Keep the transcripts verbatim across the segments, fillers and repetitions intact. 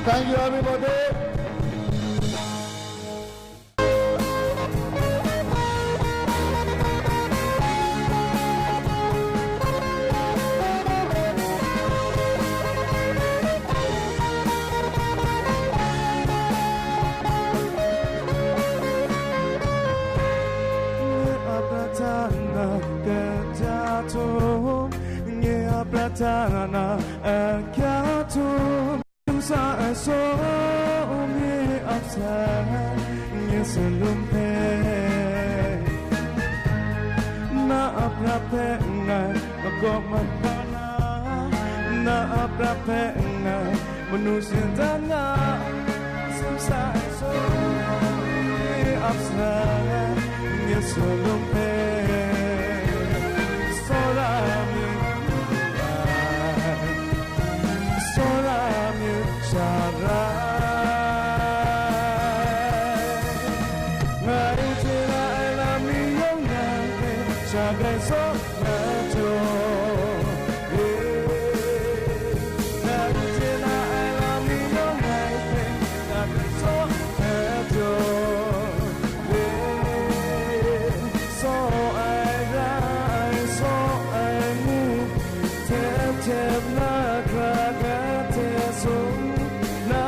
Thank you, everybody. Nye a pratana kya tum, nye a pratana kya tum. Sa ai sawm ye ap sai, nye salum hpe. Na a prat hpe ngai makawp mada na, na a prat hpe ngai manu shin dan nga. Sa ai sawm ye ap sai, nye salum hpe. Tsawra myit ai. Tsawra myit sha rai. Ngai hte na ai lam ni yawng nang hpe sha grai tsaw na jaw e. Ngai hte na ai lam ni yawng nang hpe sha grai tsaw na jaw e. Tsaw ai rai, tsaw ai mu, tep tep na hkra gade sung, na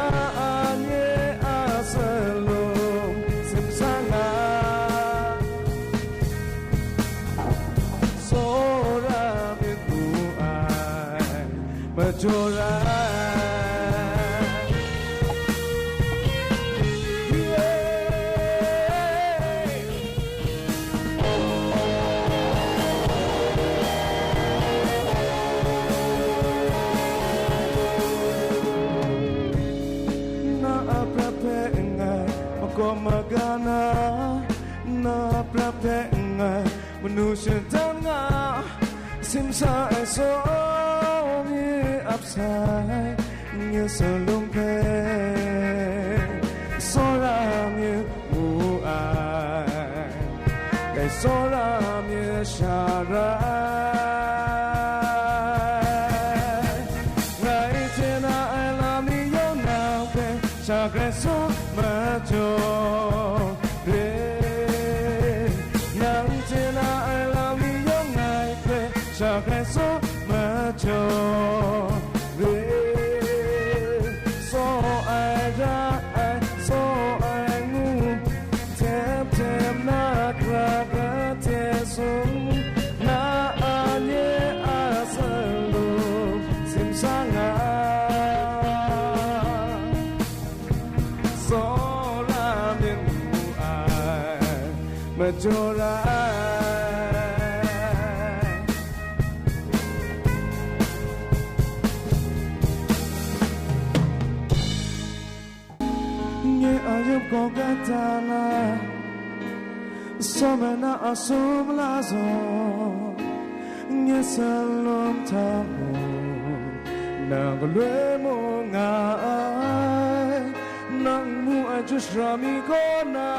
a nye a salum simsang nga. Tsawra myit mu ai, majaw rai. Na a prat hpe ngai makawp maga na, na a prat hpe ngai manu shin dan nga, simsa ai sawm ye ap sai, nye salum hpe tsawra myit mu ai, dai tsawra myit sha rai. Ngai hte na ai lam ni yawng nang hpe sha grai tsaw majaw re. Nang hte na ai lam ni yawng ngai hpe sha grai tsaw majaw re. Tsaw ai ra ai, tsaw ai ngu, tep tep na hkra gade sung, na a nye a salum simsang nga. Tsawra myit mu ai, majaw rai. Nye a yup gaw kata na, sawm ai na a sum la zawn, nye salum hta mung, nang galoi mu nga ai. Nang mu ai ju sara mi kaw na,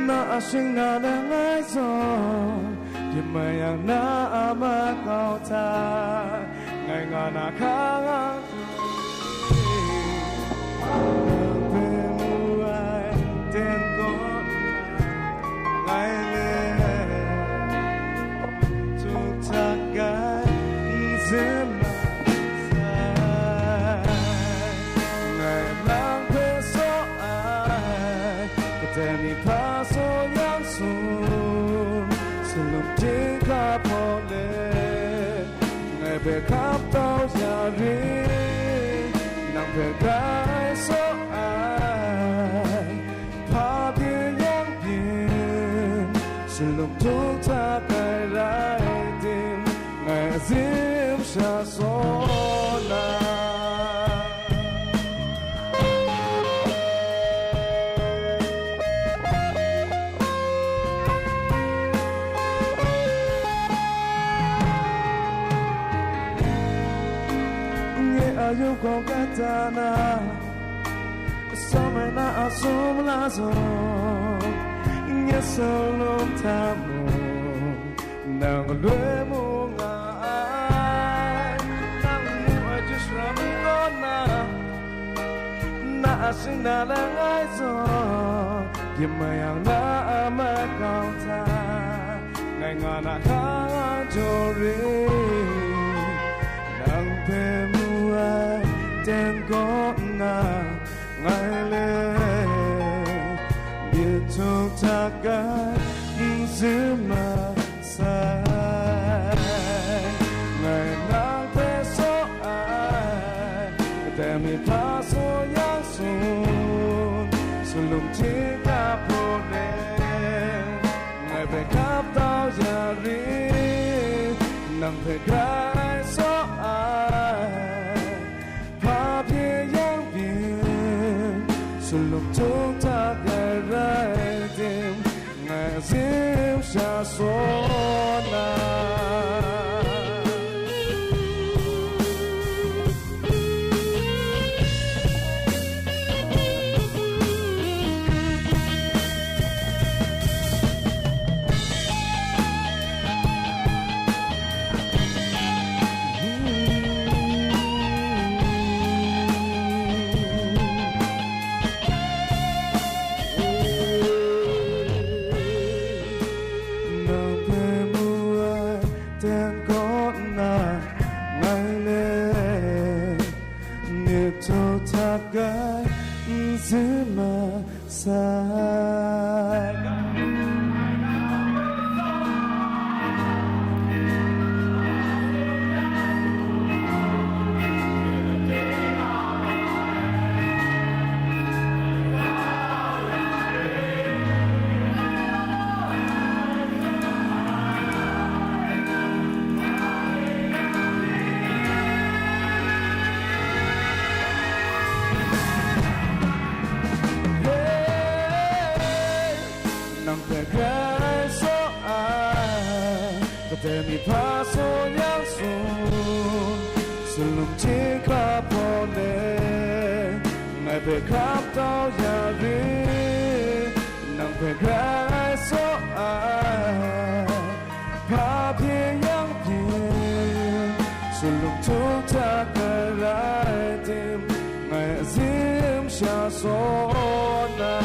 na a shing na langai zawn, yin mai yang na a makau hta, ngai nga na hkang a, nang hpe mu ai ten kaw na, ngai le tuk htak ai, n zem mat sai. Ngai nang hpe tsaw ai, kadai mi hpa tsaw yang sung, salum ting hka hpaw let, ngai hpe hkap tau ya ring, nang hpe grai tsaw ai, hpa byin yang byin, salum tuk htak ai rai tim, ngai azim sha saw na. Nye a yup gaw kata na, sawm ai na a sum la zawn, nye salum hta mung, nang galoi mu nga ai. Nang mu ai ju sara mi kaw na, Shing na langai zawn, yin mayang na a makau hta, ngai nga na hka nga jaw re. Nang hpe mu ai ten kaw nna, ngai le myit htuk hta kai n zim ma sai. Ngai nang hpe saw ai, kadai mi hpa saw yang sun, sunlum htingga hpraw le, ngai hpe hkap tau ya ri, nang hpe grai saw ai. Hpa hpye yang byin, sunlum htuk hta kai rai tim, ngai azim sha saw na. Nang hpe mu ai ten kaw nna, ngai le myit htuk hta kai n zim ma sai. Nang hpe grai saw ai, kadai mi hpa saw yang sun, sunlum htingga hpraw le, ngai hpe hkap tau ya ri, nang hpe grai saw ai. Hpa hpye yang byin, sunlum htuk hta kai rai tim, ngai azim sha saw na.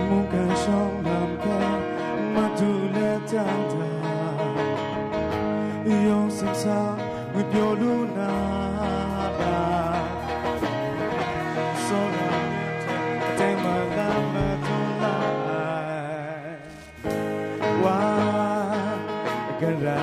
Mungkan shawng lam hpe madu let dan da, yawng simsa ngwi pyaw lu na, na, tsawra myit hte teng malam madu la ai. Wa, garai.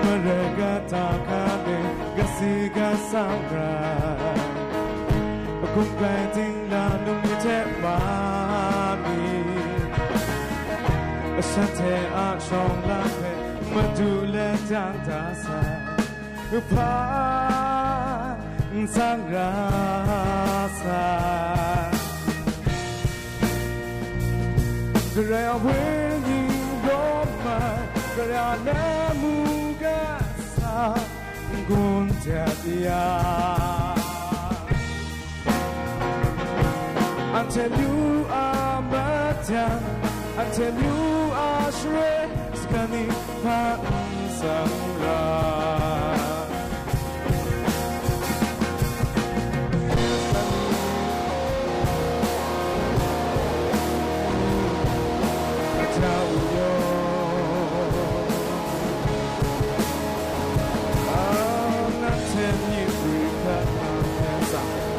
Marai kata hkra de, kasi gasang rai. Hkum kai ting la num mi hte wa mi. Shanhte a shawng la hpe madu let dan da sai. Hpa n tsang ra sa, Karai a wenyi rawt mai, Karai a lamu ga sa n-gun dat ya. Anhte myu a madan, anhte myu a share, sagan ni hpa n tsang ra.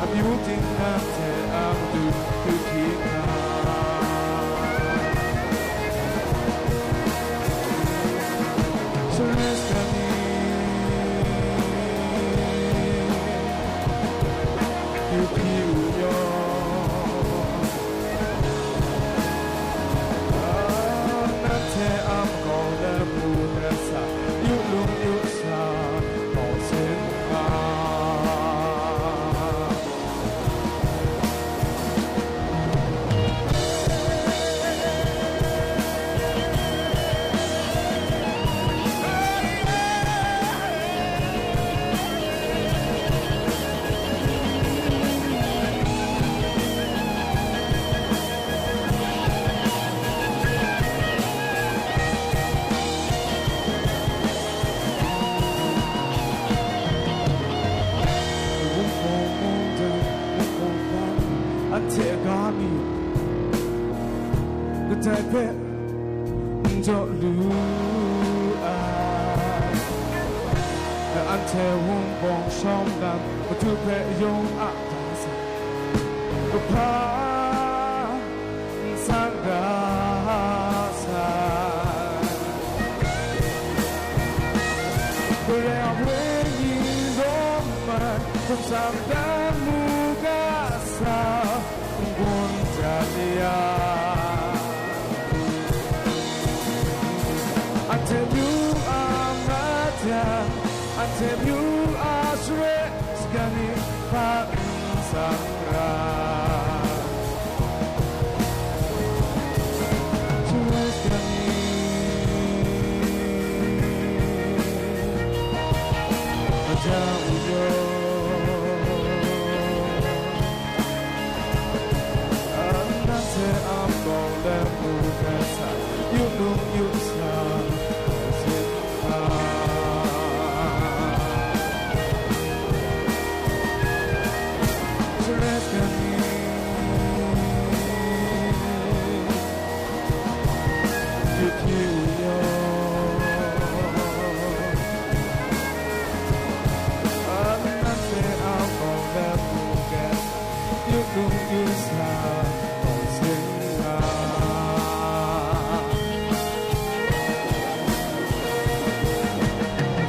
Amyu ting nan hte a matu hkrit hkrit nga. Shares kani, yu hpyi u yaw. Nanhte a makau lamu na sa, yu lung yu sa, kau sin nga. Hte ga mi, kadai hpe n jaw lu ai, anhte Wunpawng shawng dan, Madu hpe yawng a da sa, kahpa n san ra sai. Karai Wenyi rawng mai, hkum san dan mu ga sa, n-gun jan ya. Anhte myu a nga jang, anhte myu a share sagan ni hpa n sang ra. Share sagan ni, a jang u yaw. Anhte a bawng let mu ga sa, yu nung yu sa, sin a. Share sagan ni, yu hpyi u yaw. Anhte a bawng let mu ga sa, yu nung yu sa, sin a.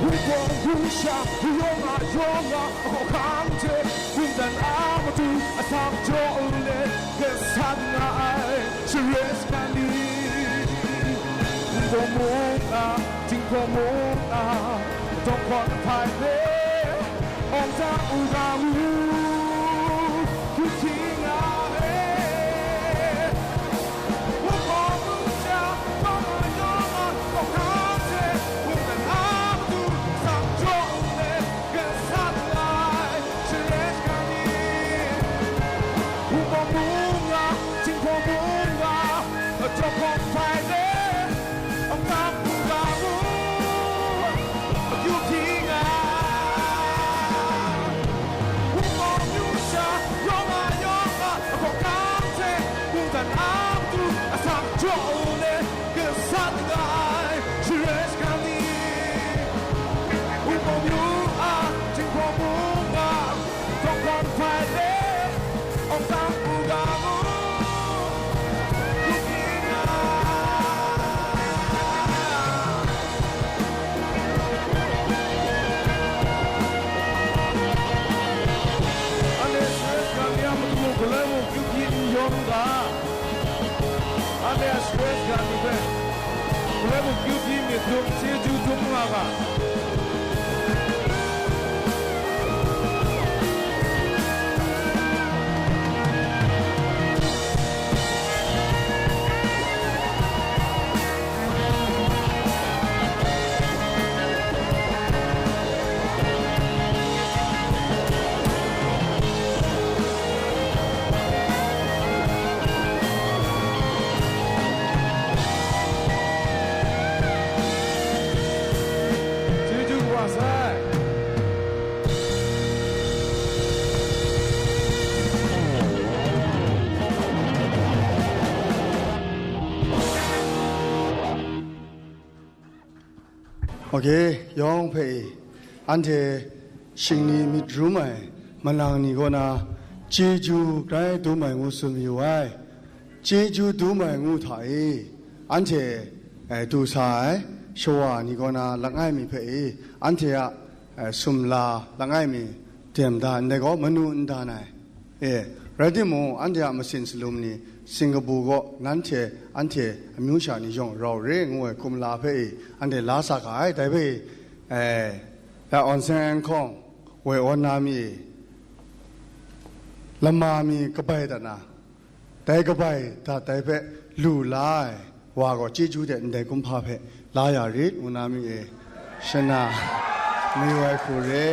Wunpawng wunshang, yawng a yawng a, ahkawhkam hte, mungdan a matu, asak jaw let, gasat nga ai, share sagan ni. Wunpawng mung a, Jinghpaw mung a, dawng hkawn hpai hte, awng tang u ga mu, hkyu hpyi nga e. Wunpawng wunshang, yawng a yawng a, hkawhkam hte, mungdan a matu, asak jaw let, gasat nga ai, share sagan ni. Wunpawng mung a, Jinghpaw mung a, dawng hkawn hpai hte, awng tang u ga mu, hkyu hpyi nga. Wunpawng wunshang, yawng a yawng a, ahkawhkam hte, mungdan a matu, asak jaw let, gasat nga ai, share sagan ni. Wunpawng mung a, Jinghpaw mung a, dawng hkawn hpai hte, awng tang u ga mu, hkyu hpyi nga. Anhte share sagan ni a matu mung, galoi mung, hkyu hpyi n yawm ga. Anhte a share sagan ni hpe, galoi mung, hkyu hpyi myit dum, chyeju dum nga ga. Chyeju wa sai. Ok, yawng hpe e, anhte shingni myit rum ai manang ni kaw na, chyeju grai dum ai ngu tsun mayu ai. Chyeju dum ai ngu hta e, anhte, eh, du sa ai shawa ni kaw na langai mi hpe e, anhte a, eh, sumla langai mi dem da ndai gaw, manu n dan ai. E, rai timung, anhte a masin salum ni, Singkapu gaw nanhte, anhte amyu sha ni yawng rau re ngu ai kumla hpe e, anhte la sa ga ai. Dai hpe e, eh, ya Aung San N Kong woi awn na mi e, lama mi kabai dat na, dai kabai dat dai hpe lu la ai wa gaw, chyeju hte ndai kumhpa hpe la ya rit, ngu na mi e, shana mayu ai hku re.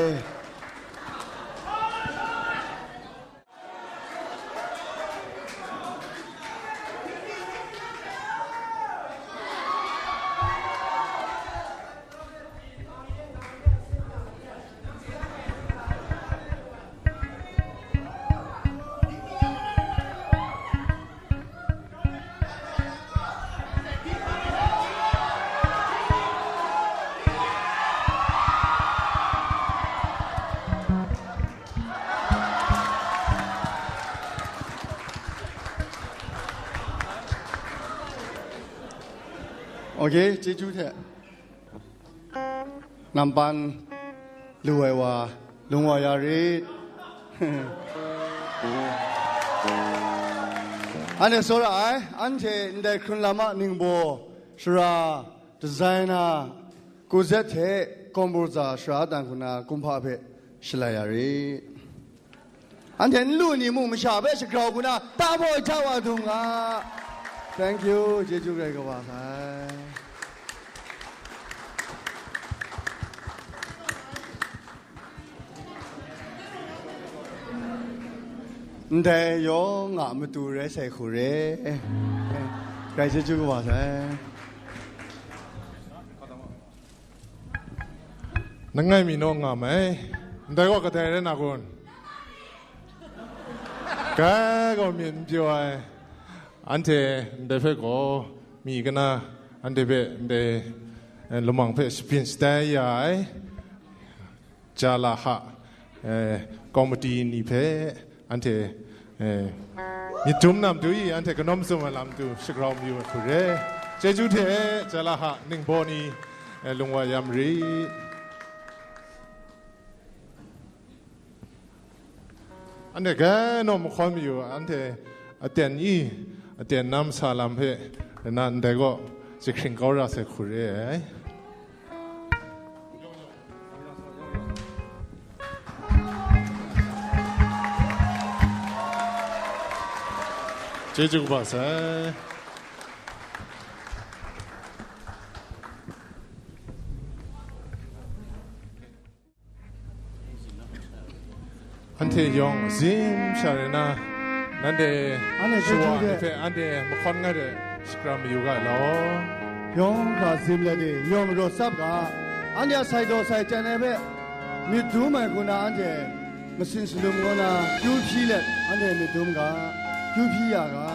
Ok, chyeju hte. Nampan lu ai wa, lung wa ya rit. Anhte tsawra ai, anhte ndai hkrun lam a ningbaw, sara, designer, kuzet hte composer sara dan hku na kumhpa hpe shalai ya rit. Anhte n lu ni mung masha hpe shagrau hku na, ta baw hta wa dung nga. Thank you, chyeju grai kaba sai. Ndai yawng a matu rai sai hku re. Grai chyeju kaba sai. Langai mi naw nga mai, ndai gaw kadai rai na kun? Kai gaw myit n pyaw ai, anhte ndai hpe gaw mi kana anhte hpe ndai, eh, lamang hpe shabyin shatai ya ai, Jalaha, eh, komiti ni hpe, anhte, eh, myit dum na matu i, anhte kanawn mazum ai lam tu shagrau mayu ai hku re. Chyeju hte, Jalaha ningbaw ni, eh, lung wa ya marit. Anhte grai naw mahkawn mayu, anhte aten i, aten na masa lam hpe, na ndai gaw, jahkring kau ra sai hku re ai. Chyeju kaba sai. Anhte yawng zim sha rai na, nanhte Anhte shawa chyeju ni de. Hpe anhte mahkawn ngai de shakram mayu ga law. Yawng hkra zim let e, yawng rawt tsap ga. Anhte a sai daw sai chyan ai hpe myit dum ai hku na, anhte masin salum kaw na kyu hpyi let, anhte myit dum ga, kyu hpyi ya ga.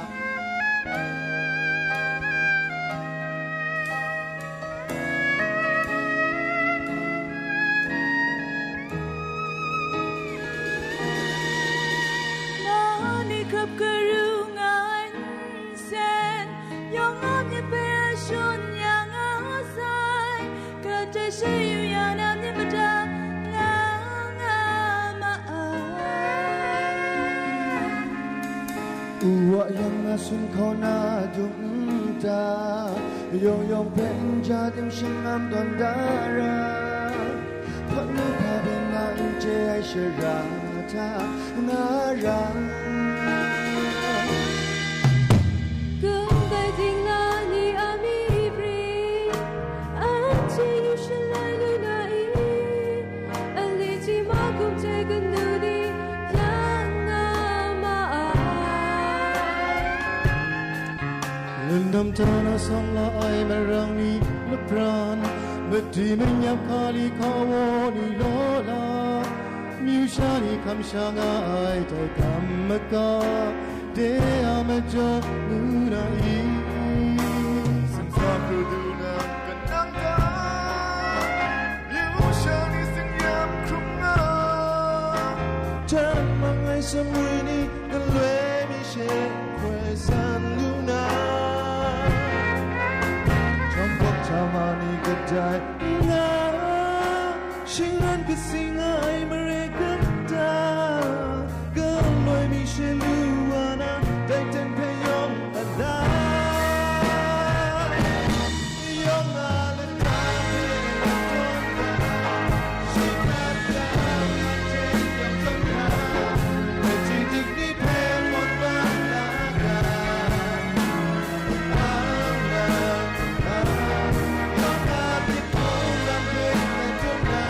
Nani hkap karu nga ai nsen, yawng a myit hpe shun ya nga sai, kata she yu ya na myit mada nga nga ma ai. U wa yang na sun hkaw na dung ta, yawng yawng hpe n ja tim shingam tawn da ra, hpang nu hpa byin na n chye ai shara hta nga ra. Kum bai dingla ni a mi pri, anhte yu shalai lu na i, Aliti ma kum hte kanu ni yang nga ma ai. Lundam hta na sawng la ai marang ni lapran, madi manyap hkali hkawo ni law la, myu sha ni hkam sha nga ai dai hkam maka, de a majaw ngu na i? Sumsawm pru du na kanang ta, myu sha ni tsin-yam hkrum nga, htan mang ai sumwi ni galoi mi she hkoi san lu na, chyawm hpawk chyawm ma ni kadai nga, shingran kasi nga ai mare kata, galoi mi she lu wa na, dai ten hpe yawng a la. Yawng a lata hpe yawng tawn ga, shingran da na hte yawng tawn ga, hpe ting ting ni hpe wan ban la ga. Ang la, ang, yawng a myit hpung lam hpe hpe tawn ga,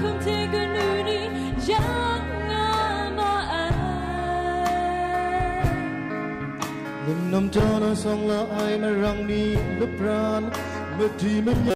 Hkum hte kanu ni yang nga ma ai. Num num taw na sawng la ai marang ni lupran, madi manya